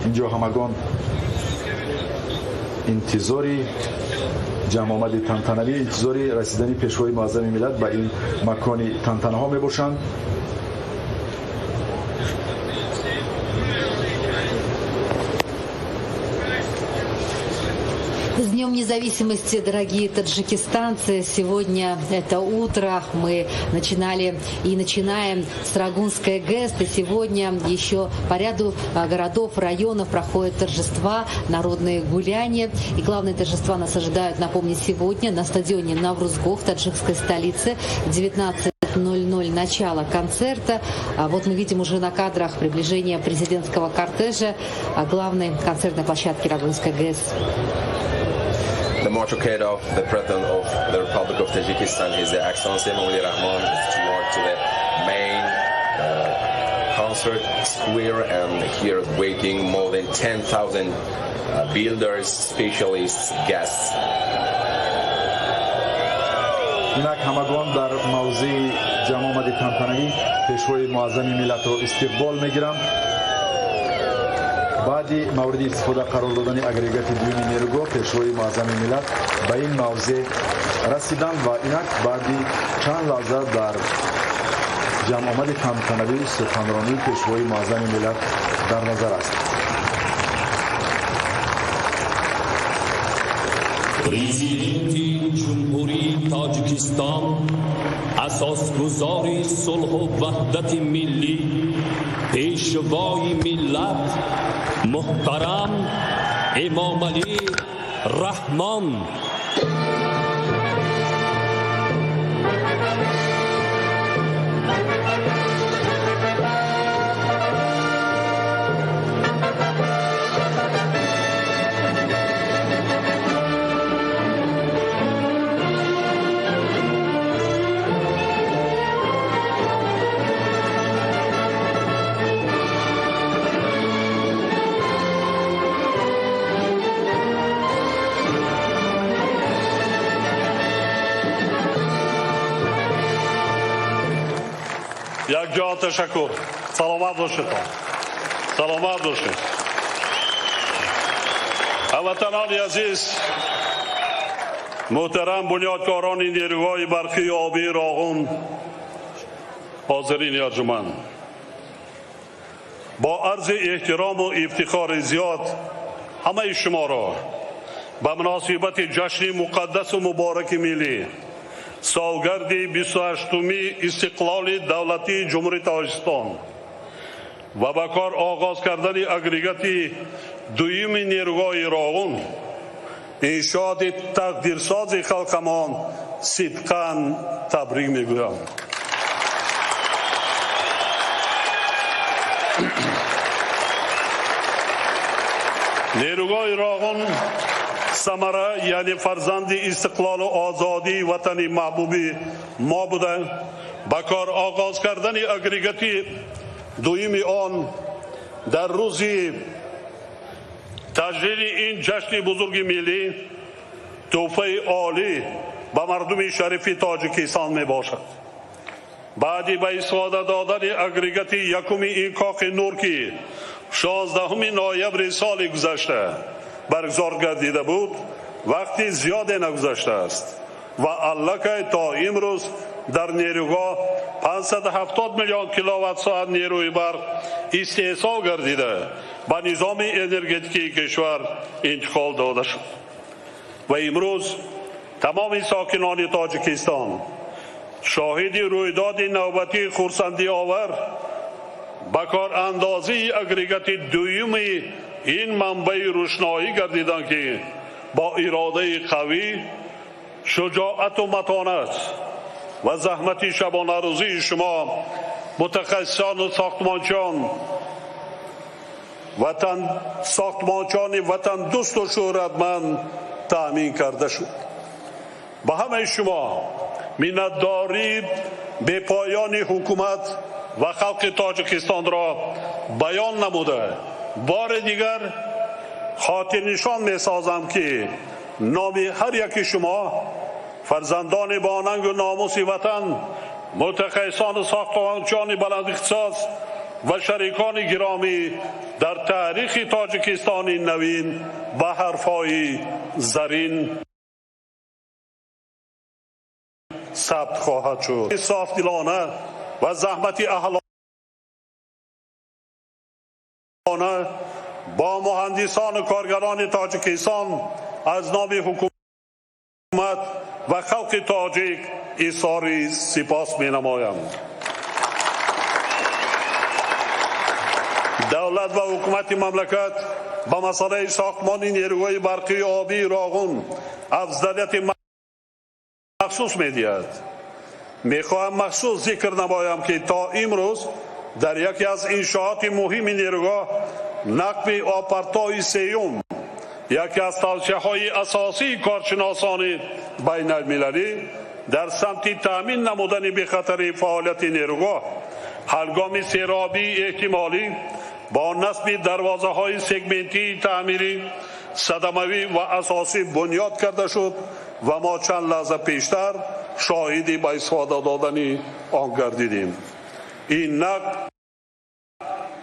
Инҷо ҳамагон интизори ҷамъомади тантанавӣ, интизори расидани пешвои муаззами миллат ба ин макони тантанаҳо мебошанд. С Днем независимости, дорогие таджикистанцы! Сегодня это утро мы начинали и начинаем с Рогунской ГЭС. И сегодня еще по ряду городов, районов проходят торжества, народные гуляния. И главные торжества нас ожидают, напомню, сегодня на стадионе Наврузгох в таджикской столице в 19:00 начало концерта. Вот мы видим уже на кадрах приближение президентского кортежа главной концертной площадки Рогунской ГЭС. The motorcade of the President of the Republic of Tajikistan, His Excellency Emomali Rahmon, is toward to the main concert square, and here waiting more than 10,000 builders, specialists, guests. Инак ҳамагон дар мавзеи ҷамъомади тантанавӣ пешвои муаззами миллатро истиқбол мегиранд. Баъди мавриди истифода қарор додани агрегати дуюми нерӯгоҳ пешвои муаззами миллат ба ин мавзеъ расиданд ва инак баъди чанд лаҳза дар ҷамъомади тантанавӣ суханронии пешвои муаззами миллат дар назар аст. Президенти Ҷумҳурии Тоҷикистон, асосгузори сулҳу ваҳдати миллӣ, пешвои миллат муҳтарам Эмомалӣ Раҳмон. Якҷо ташаккур. Саломат бошед. Саломат бошед. Ҳамватанони азиз, муҳтарам бунёдкорони нерӯгоҳи барқии обии Роғун, ҳозирини арҷуманд, бо арзи эҳтирому ифтихори зиёд ҳамаи шуморо ба муносибати ҷашни муқаддасу мубораки миллӣ, солгарди 28-уми истиқлоли давлатии Ҷумҳурии Тоҷикистон ва ба кор оғоз кардани агрегати дуюми нерӯгоҳи Роғун, иншооти тақдирсози халқамон сидқан табрик мегӯям. Нерӯгоҳи Роғун самара, яъне фарзанди истиқлолу озодии ватани маҳбуби мо буда, ба кор оғоз кардани агрегати дуюми он дар рӯзи таҷлили ин ҷашни бузурги миллӣ тӯҳфаи олӣ ба мардуми шарифи Тоҷикистон мебошад. Баъди ба истифода додани агрегати якуми ин коқи нур, ки 16 ноябри соли гузашта баргузор гардида буд, вақти зиёде нагузаштааст ва аллакай то имрӯз дар нерӯгоҳ 570 миллион киловатт-соат нерӯи барқ истеҳсол гардида ба низоми энергетикии кишвар интиқол дода шуд. Ва имрӯз тамоми сокинони Тоҷикистон шоҳиди рӯйдоди навбатии хурсандиовар ба корандозии агрегати дуюми ин манбаи рӯшноӣ гардиданд, ки бо иродаи қавӣ, шуҷоату матонат ва заҳмати шабонарӯзии шумо мутахассисону сохтмончиён, сохтмончиёни ватандӯсту шӯҳратманд таъмин карда шуд. Ба ҳамаи шумо миннатдории бепоёни ҳукумат ва халқи Тоҷикистонро баён намуда, бори дигар хотирнишон месозам, ки номи ҳар яки шумо фарзандони бонангу номуси ватан, мутахассисону сохтмончиёни баландихтисос ва шарикони гиромӣ дар таърихи Тоҷикистони навин ба ҳарфҳои зарин сабт хоҳад шуд. Софдилона ва заҳмати аҳлона бо муҳандисону коргарони Тоҷикистон аз номи ҳукумат ва халқи тоҷик изҳори сипос менамоям. Давлат ва ҳукумати мамлакат ба масъалаи сохтмони нерӯгоҳи барқии обии Роғун афзалияти махсус медиҳад. Мехоҳам махсус зикр намоям, ки то имрӯз дар яке аз иншооти муҳими нерӯгоҳ, нақби обпартои сеюм, яке аз тавсияҳои асосии коршиносони байналмилалӣ дар самти таъмин намудани бехатарии фаъолияти нерӯгоҳ ҳангоми серобии эҳтимолӣ бо насби дарвозаҳои сегментии таъмирӣ, садамавӣ ва асосӣ бунёд карда шуд ва мо чанд лаҳза пештар шоҳиди ба истифода додани он гардидем. Ин нақб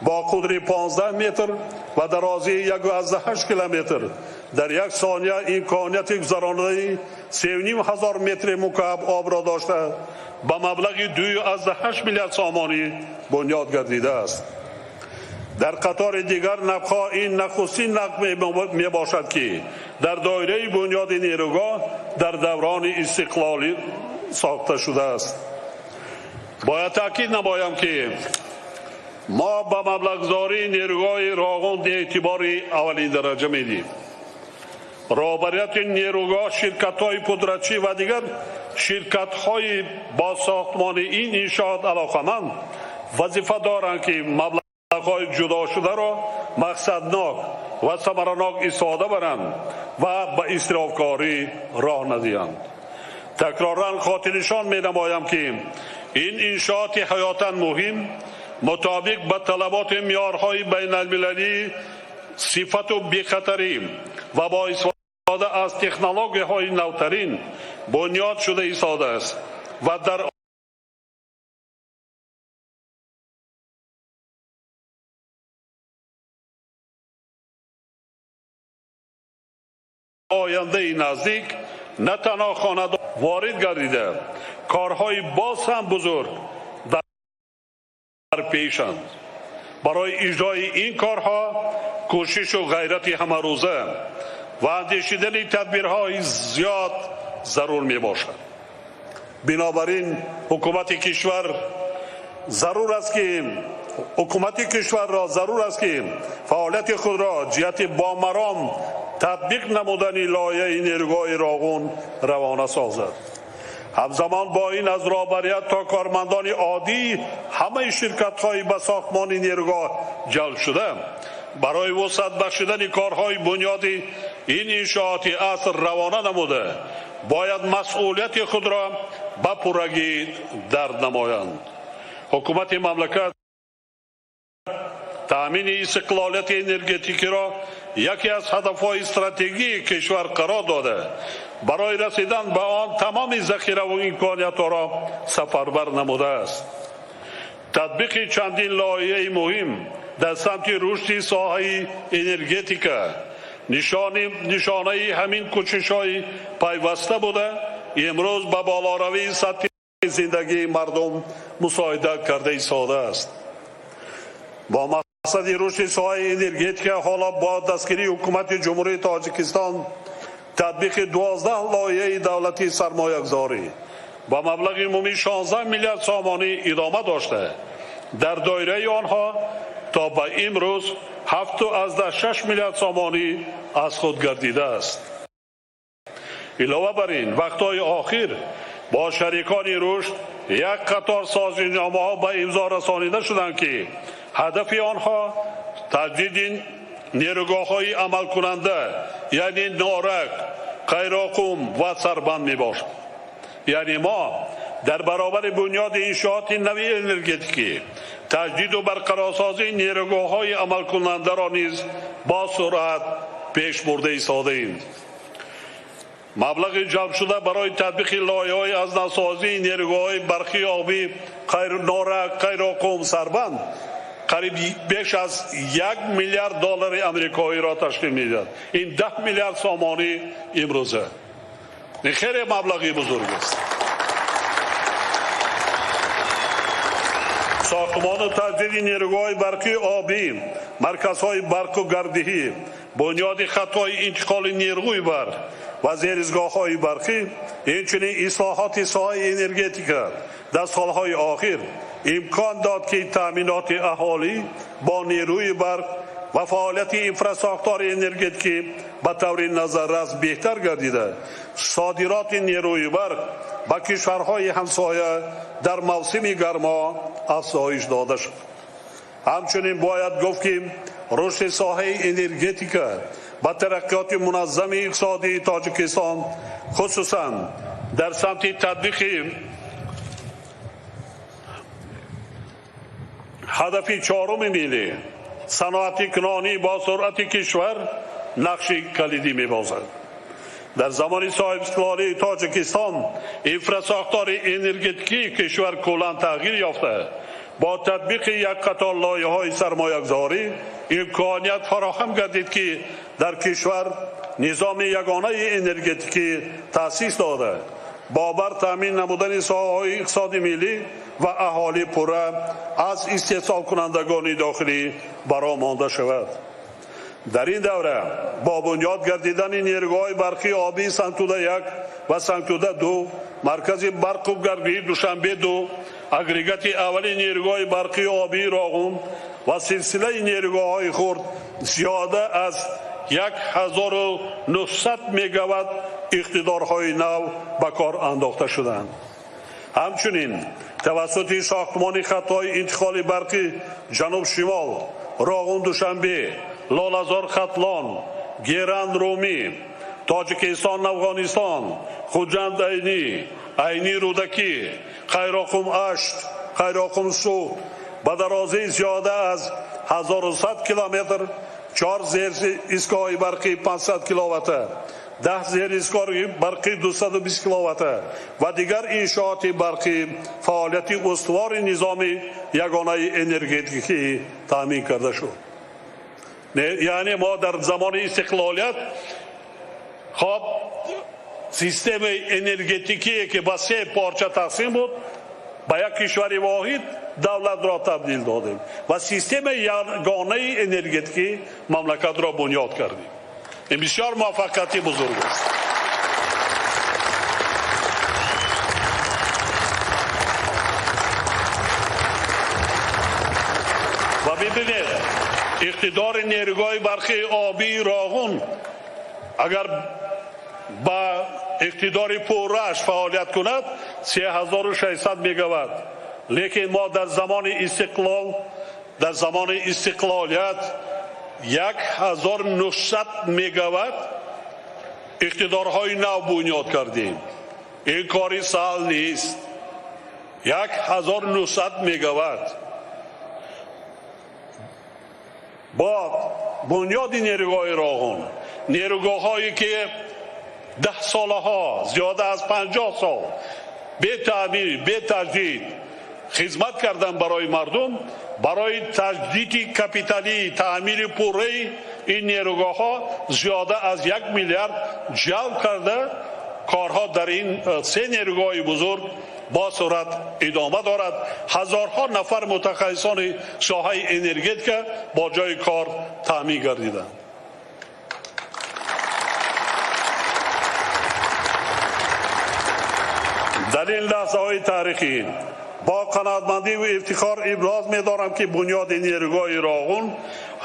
бо қудри 15 метр ва дарозии 1,8 километр дар як сония имконияти гузаронидани 3,5 ҳазор метри мукааб обро дошта, ба маблағи 2,8 миллиард сомонӣ бунёд гардидааст. Дар қатори дигар нақбҳо ин нахустин нақб мебошад, ки дар доираи бунёди нерӯгоҳ дар даврони истиқлолӣ сохта шудааст. Бояд таъкид намоям, ки мо ба маблағгузории нерӯгоҳи Роғун эътибори аввалиндараҷа медиҳем. Роҳбарияти нерӯгоҳ, ширкатҳои пудратчӣ ва дигар ширкатҳои бо сохтмони ин иншоот алоқаманд вазифа доранд, ки маблағҳои ҷудошударо мақсаднок ва самаранок истифода баранд ва ба исрофкорӣ роҳ надиҳанд. Такроран хотирнишон менамоям, ки ин иншооти ҳаётан муҳим мутобиқ ба талаботи меъёрҳои байналмилалии сифату бехатарӣ ва бо истифода аз технологияҳои навтарин бунёд шуда истодааст ва дар ояндаи наздик на танҳо хонадон ворид гардида, корҳои боз ҳам бузург дар пешанд. Барои иҷрои ин корҳо кӯшишу ғайрати ҳамарӯза ва андешидани тадбирҳои зиёд зарур мебошад. Бинобар ин ҳукумати кишварро зарур аст, ки фаъолияти худро ҷиҳати бомаром татбиқ намудани лоиҳаи нерӯгоҳи Роғун равона созад. Ҳамзамон бо ин аз роҳбарият то кормандони оддии ҳамаи ширкатҳои ба сохтмони нерӯгоҳ ҷалб шуда барои вусъат бахшидани корҳои бунёди ин иншооти аср равона намуда, бояд масъулияти худро ба пуррагӣ дарк намоянд. Ҳукумати мамлакат таъмини истиқлолияти энергетикиро яке аз ҳадафҳои стратегии кишвар қарор дода, барои расидан ба он тамоми захираву имкониятҳоро сафарбар намудааст. Татбиқи чандин лоиҳаи муҳим дар самти рушди соҳаи энергетика нишонаи ҳамин кӯшишҳои пайваста буда, имрӯз ба болоравии сатҳи зиндагии мардум мусоидат карда истодааст. Бо мақсади рушди соҳаи энергетика ҳоло бо дастгирии ҳукумати Ҷумҳурии Тоҷикистон татбиқи 12 лоиҳаи давлатии сармоягузорӣ ба маблағи умумии 16 миллиард сомонӣ идома дошта, дар доираи онҳо то ба имрӯз 7,6 миллиард сомонӣ аз худ гардидааст. Илова бар ин, вақтҳои охир бо шарикони рушд як қатор созишномаҳо ба имзо расонида шуданд, ки ҳадафи онҳо таҷдиди нерӯгоҳҳои амалкунанда, яъне Норак, Қайроқум ва Сарбанд мебошад. Яъне мо дар баробари бунёди иншооти нави энергетикӣ таҷдиду барқарорсозии нерӯгоҳҳои амалкунандаро низ бо суръат пеш бурда истодаем. Маблағи ҷалбшуда барои татбиқи лоиҳаҳои аз навсозии нерӯгоҳҳои барқии обӣ Норак, Қайроқум, Сарбанд қариб беш аз 1 миллиард доллари амрикоиро ташкил медиҳад. Ин 10 миллиард сомонӣ имрӯза. Ин хеле маблағи бузург аст. Сохтмону таҷдиди нерӯгоҳи барқии обӣ, марказҳои барқу гардиҳӣ, бунёди хатҳои интиқоли нерӯи барқ ва зеризгоҳҳои барқӣ, инчунин ислоҳоти соҳаи энергетика дар солҳои охир имкон дод, ки таъминоти аҳолӣ бо нерӯи барқ ва фаъолияти инфрасохтори энергетикӣ ба таври назаррас беҳтар гардида, содироти нерӯи барқ ба кишварҳои ҳамсоя дар мавсими гармо афзоиш дода шуд. Ҳамчунин бояд гуфт, ки рушди соҳаи энергетика ба тараққиёти муназзами иқтисодии Тоҷикистон, хусусан дар самти татбиқи ҳадафи чоруми миллӣ, саноатикунонӣ бо суръати кишвар нақши калидӣ мебозад. Дар замони соҳибистиқлолии Тоҷикистон инфрасохтори энергетикии кишвар куллан тағйир ёфта, бо татбиқи як қатор лоиҳаҳои сармоягузорӣ имконият фароҳам гардид, ки дар кишвар низоми ягонаи энергетикӣ таъсис дода, бо бар таъмин намудани соҳаҳои иқтисоди миллӣ ва аҳолӣ пурра аз истеҳсолкунандагони дохилӣ баро монда шавад. Дар ин давра бо бунёд гардидани нерӯгоҳи барқии обии Сангтуда 1 ва Сангтуда 2, маркази барқу гардии Душанбе 2, агрегати аввали нерӯгоҳи барқии обии Роғун ва силсилаи нерӯгоҳҳои хурд зиёда аз 1900 мегаватт иқтидорҳои нав ба кор андохта шуданд. Ҳамчунин тавассути сохтмони хатҳои интиқоли барқи ҷануб-шимол, Роғун-Душанбе, Лолазор-Хатлон, Геранд-Румӣ, Тоҷикистон-Афғонистон, Хуҷанд-Айнӣ, Айнӣ-Рӯдакӣ, Қайроқум-Ашт, Қайроқум-Суғд ба дарозии зиёда аз 1100 километр 4 зеристгоҳи барқии 500 киловатта, 10 зеристгоҳи барқии 220 киловатта ва дигар иншооти барқӣ фаъолияти устувори низоми ягонаи энергетикӣ таъмин карда шуд. Яъне мо дар замони истиқлолият хоб системаи энергетикие, ки ба се порча тақсим буд, ба як кишвари воҳид давлатро табдил додем ва системаи ягонаи энергетикӣ мамлакатро бунёд кардем. Ин бисёр муваффақияти бузург аст. Ва бибинед, иқтидори нерӯгоҳи барқии обии Роғун агар ба иқтидори пуррааш фаъолият кунад 3600 мегаватт. Лекин мо дар замони истиқлол, дар замони истиқлолият 1900 мегаватт иқтидорҳои нав бунёд кардем. Ин кори саҳл нест. 1900 мегаватт бо бунёди нерӯгоҳи Роғун, нерӯгоҳҳое ки 10 солаҳо, зиёда аз 50 сол бетаъмир, бетаҷдид хизмат кардан барои мардум, барои таҷдиди капиталӣ, таъмири пурраи ин нерӯгоҳҳо зиёда аз 1 миллиард ҷалб карда, корҳо дар ин се нерӯгоҳи бузург бо суръат идома дорад. Ҳазорҳо нафар мутахассисони соҳаи энергетика бо ҷои кор таъмин гардиданд. Дар ин лаҳзаҳои таърихӣ бо қаноатмандӣ ва ифтихор иброз медорам, ки бунёди нерӯгоҳи Роғун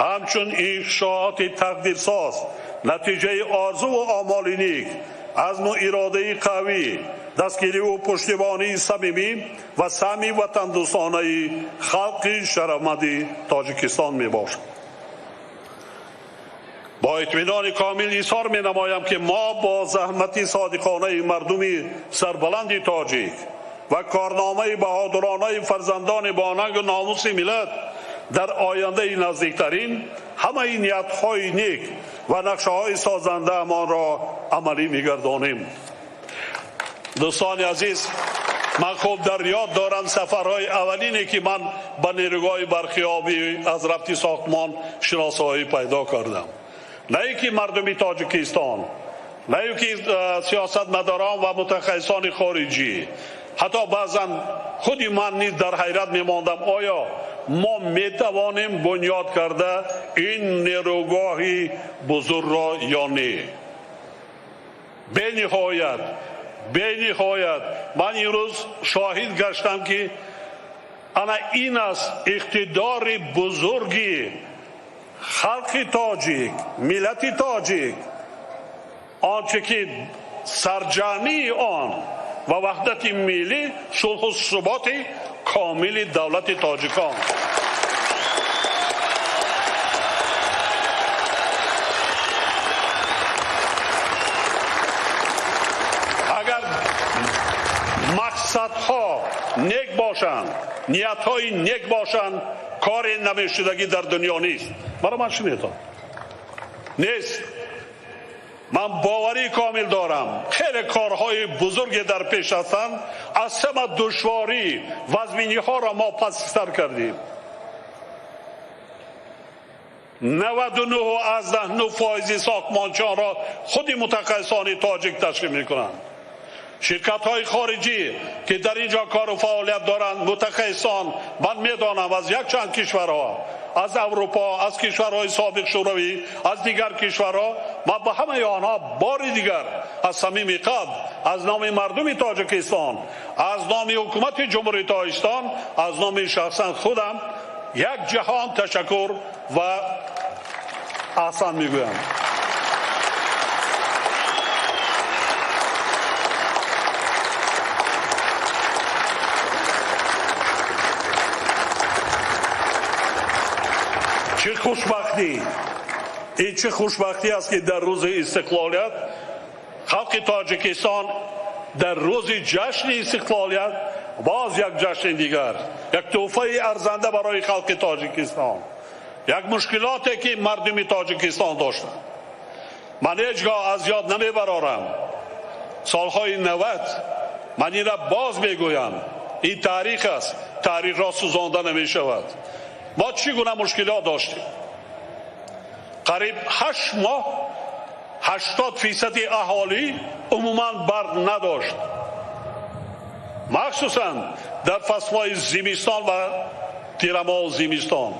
ҳамчун иншооти тақдирсоз, натиҷаи орзуву омоли нек, азму иродаи қавӣ, дастгириву пуштибонии самимӣ ва саҳми ватандӯстонаи халқи шарафманди Тоҷикистон мебошад. Бо итминони комил изҳор менамоям, ки мо бо заҳмати содиқонаи мардуми сарбаланди тоҷик ва корномаи баҳодуронаи фарзандони бонангу номуси миллат дар ояндаи наздиктарин ҳамаи ниятҳои нек ва нақшаҳои созандаамонро амалӣ мегардонем. Дӯстони азиз, Ман хуб дар ёд дорам сафарҳои аввалине ки ман ба нерӯгоҳи барқи обӣ аз рафти сохтмон шиносоӣ пайдо кардам. На ин ки мардуми Тоҷикистон, на ин ки сиёсатмадорон ва мутахассисони хориҷӣ, ҳатто баъзан худи ман низ дар ҳайрат мемондам, оё мо метавонем бунёд карда ин нерӯгоҳи бузургро ё не. Бениҳоят ман имрӯз шоҳид гаштам ки ана ин аст иқтидори бузурги халқи тоҷик, миллати тоҷик, онче ки сарҷамъии он ва ваҳдати миллӣ, сулҳу суботи комили давлати тоҷикон. Агар мақсадҳо нек бошанд, ниятҳои нек бошанд, кори намешудагӣ дар дунё нест. Маро ман шунидам, нест. Ман боварии комил дорам, хеле корҳои бузурге дар пеш ҳастанд. Аз ҳама душворӣ вазминиҳоро мо пасистар кардем. 99.9% сохтмончиёнро худи мутахассисони тоҷик ташкил мекунанд. Ширкатҳои хориҷӣ ки дар ин ҷо кору фаъолият доранд, мутахассисон, ман медонам аз якчанд кишварҳо, аз Аврупо, аз кишварҳои собиқ Шӯравӣ, аз дигар кишварҳо, ман ба ҳамаи онҳо бори дигар аз самими қалб, аз номи мардуми Тоҷикистон, аз номи ҳукумати Ҷумҳурии Тоҷикистон, аз номи шахсан худам як ҷаҳон ташаккур ва аҳсан мегӯям. Чӣ хушбахтӣ! Ин чӣ хушбахтӣ аст ки дар рӯзи истиқлолият халқи Тоҷикистон дар рӯзи ҷашни истиқлолият боз як ҷашни дигар, як тӯҳфаи арзанда барои халқи Тоҷикистон, як мушкилоте ки мардуми Тоҷикистон доштанд. Ман ҳеҷ гоҳ аз ёд намебарорам солҳои 90, ман инро боз мегӯям, ин таърих аст, таърихро сӯзонда намешавад. Мо чӣ гуна мушкилот доштем? Қариб 8 моҳ 80% аҳолӣ умуман барқ надошт, махсусан дар фаслҳои зимистон ва тирамоҳу зимистон.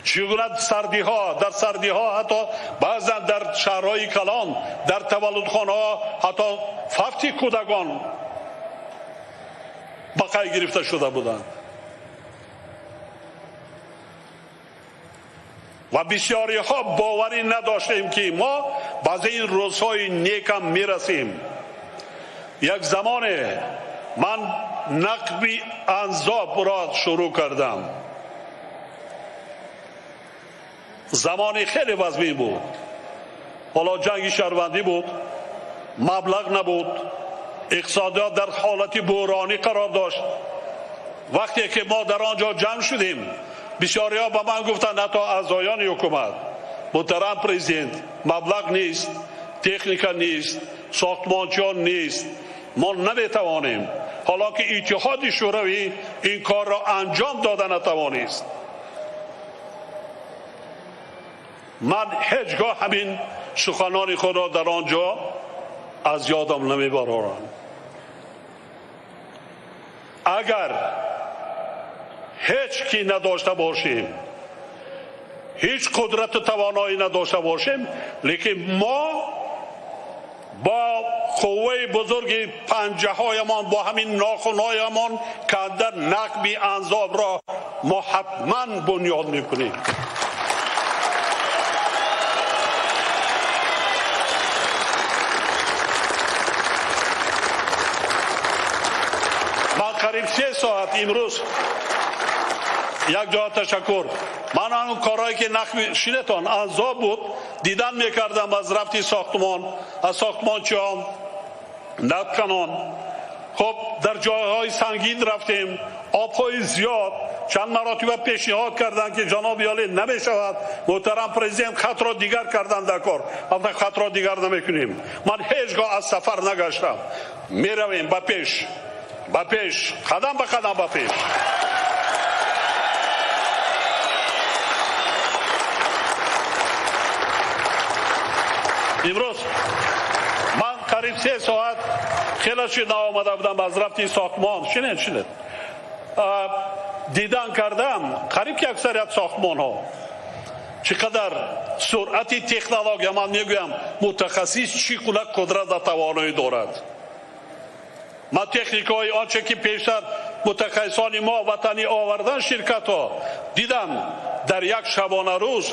Чӣ гуна сардиҳо, дар сардиҳо ҳатто баъзан дар шаҳрҳои калон, дар таваллудхонаҳо ҳатто фавти кӯдакон ба қайд гирифта шуда буданд. Ва бисёриҳо боварӣ надоштем ки мо баъзе ин рӯзҳои некам мерасем. Як замоне ман нақби анзобро шурӯъ кардам. Замони хеле вазмин буд. Ҳоло ҷанги шаҳрвандӣ буд, маблағ набуд, иқтисодиёт дар ҳолати буҳронӣ қарор дошт. Вақте ки мо дар он ҷо ҷамъ шудем, бисёриҳо ба ман гуфтанд, ҳатто аъзоёни ҳукумат: муҳтарам президент, маблағ нест, техника нест, сохтмончиён нест, мо наметавонем. Ҳоло ки Иттиҳоди Шӯравӣ ин корро анҷом дода натавонист. Ман ҳеҷ гоҳ ҳамин суханони худро дар он ҷо аз ёдам намебарорам. Агар ҳеҷ ки надошта бошем, ҳеҷ қудрату тавоноӣ надошта бошем, лекин мо бо қувваи бузурги панҷаҳоямон, бо ҳамин нохунҳоямон канда нақби анзобро мо ҳатман бунёд мекунем. Ман қариб 3 соат имрӯз як ҷо ташаккур. Ман он корҳое ки нақби шинетон анзоб буд, дидан мекардам аз рафти сохтмон, аз сохтмончиён, нақбканон. Хуб, дар ҷойҳои сангин рафтем, Обҳои зиёд чанд маротиба пешниҳод карданд, ки ҷаноби олӣ намешавад, муҳтарам президент хатро дигар карданд дар кор. Албатта хатро дигар намекунем. Ман ҳеҷ гоҳ аз сафар нагаштам. Меравем ба пеш, ба пеш, қадам ба қадам ба пеш. Имрӯз ман қариб 3 соат хеле шид наомада будам аз рафти сохтмон. Шинед, шинед. Дидан кардам қариб ки аксарият сохтмонҳо чӣ қадар суръати технология, ман мегӯям мутахассис чӣ гуна қудрат ва тавоноӣ дорад. Ман техникаҳои онче ки пештар мутахассисони мо ватанӣ овардан ширкатҳо дидам, дар як шабонарӯз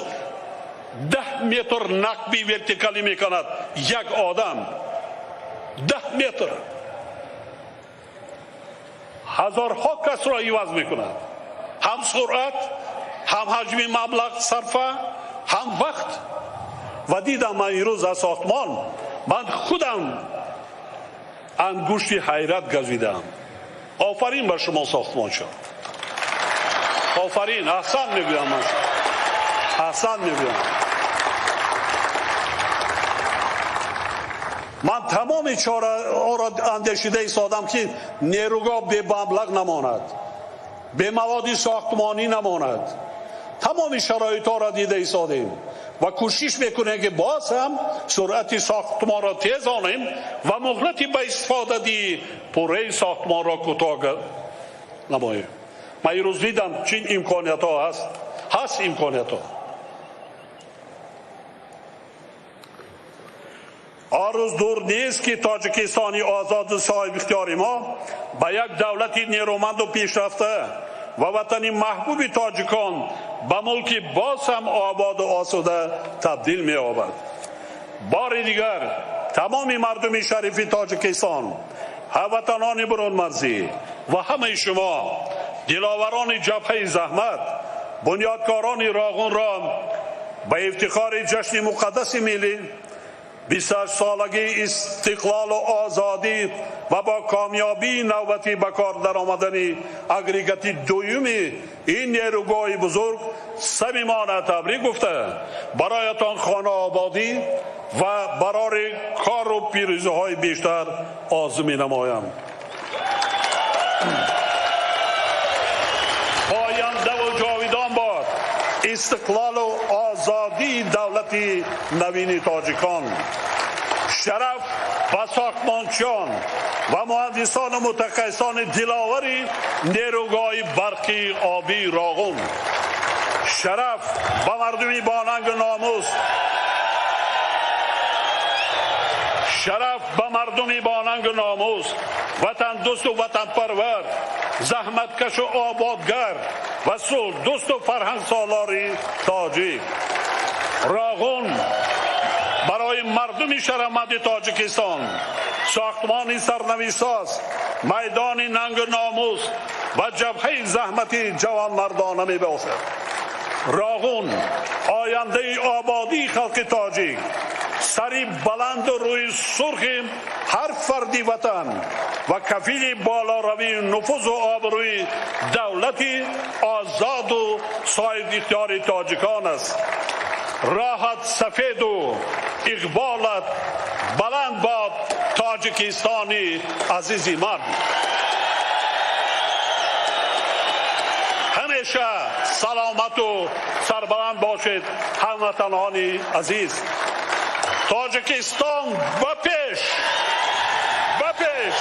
10 метр нақби вертикалӣ мекунад як одам. 10 метр ҳазорҳо касро иваз мекунад. Ҳам суръат, ҳам ҳаҷми маблағ сарфа, ҳам вақт. Ва дидам ман имрӯз аз сохтмон, ман худам ангушти ҳайрат газидам. Офарин ба шумо сохтмончо, офарин, аҳсан мегӯям, ман аҳсан мегӯям. Ман тамоми чораҳоро андешида истодам, ки нерӯгоҳ бемаблағ намонад, бемаводи сохтмонӣ намонад. Тамоми шароитҳоро дида истодем ва кӯшиш мекунем, ки боз ҳам суръати сохтмонро тез онем ва муҳлати ба истифодаи пурраи сохтмонро кӯтоҳ намоем. Ман имрӯз дидам чӣ имкониятҳо ҳаст, ҳаст имкониятҳо. Он рӯз дур нест, ки Тоҷикистони озоду соҳибихтиёри мо ба як давлати нерӯманду пешрафта ва ватани маҳбуби тоҷикон ба мулки боз ҳам ободу осуда табдил меёбад. Бори дигар тамоми мардуми шарифи Тоҷикистон, ҳамватанони бурунмарзӣ ва ҳамаи шумо диловарони ҷабҳаи заҳмат, бунёдкорони Роғунро ба ифтихори ҷашни муқаддаси миллӣ, 28-солагии истиқлолу озодӣ ва бо комёбии навбатӣ ба кор даромадани агрегати дуюми ин нерӯгоҳи бузург самимона табрик гуфта, бароятон хонаободӣ ва барори кору пирӯзиҳои бештар орзу менамоям. Пояндаву ҷовидон бод истиқлолу озодии давлати навини тоҷикон. Шараф ба сохтмончиён ва муҳандисону мутахассисони диловари нерӯгоҳи барқи обии Роғун. Шараф ба мардуми бонангу номус, шараф ба мардуми бонангу номус, ватандӯсту ватанпарвар, заҳматкашу ободгар ва сулҳдӯсту фарҳангсолори тоҷик. Роғун барои мардуми шарафманди Тоҷикистон сохтмони сарнавишсоз, майдони нангу номус ва ҷабҳаи заҳмати ҷавонмардона мебошад. Роғун ояндаи ободии халқи тоҷик, сари баланду рӯи сурхи ҳар фарди ватан ва кафили болоравии нуфузу обрӯи давлати озоду соҳибихтиёри тоҷикон аст. Роҳат сафеду иқболат баланд бод, Тоҷикистони азизи ман. Ҳамеша саломату сарбаланд бошед, ҳамватанони азиз. Тоҷикистон ба пеш, ба пеш.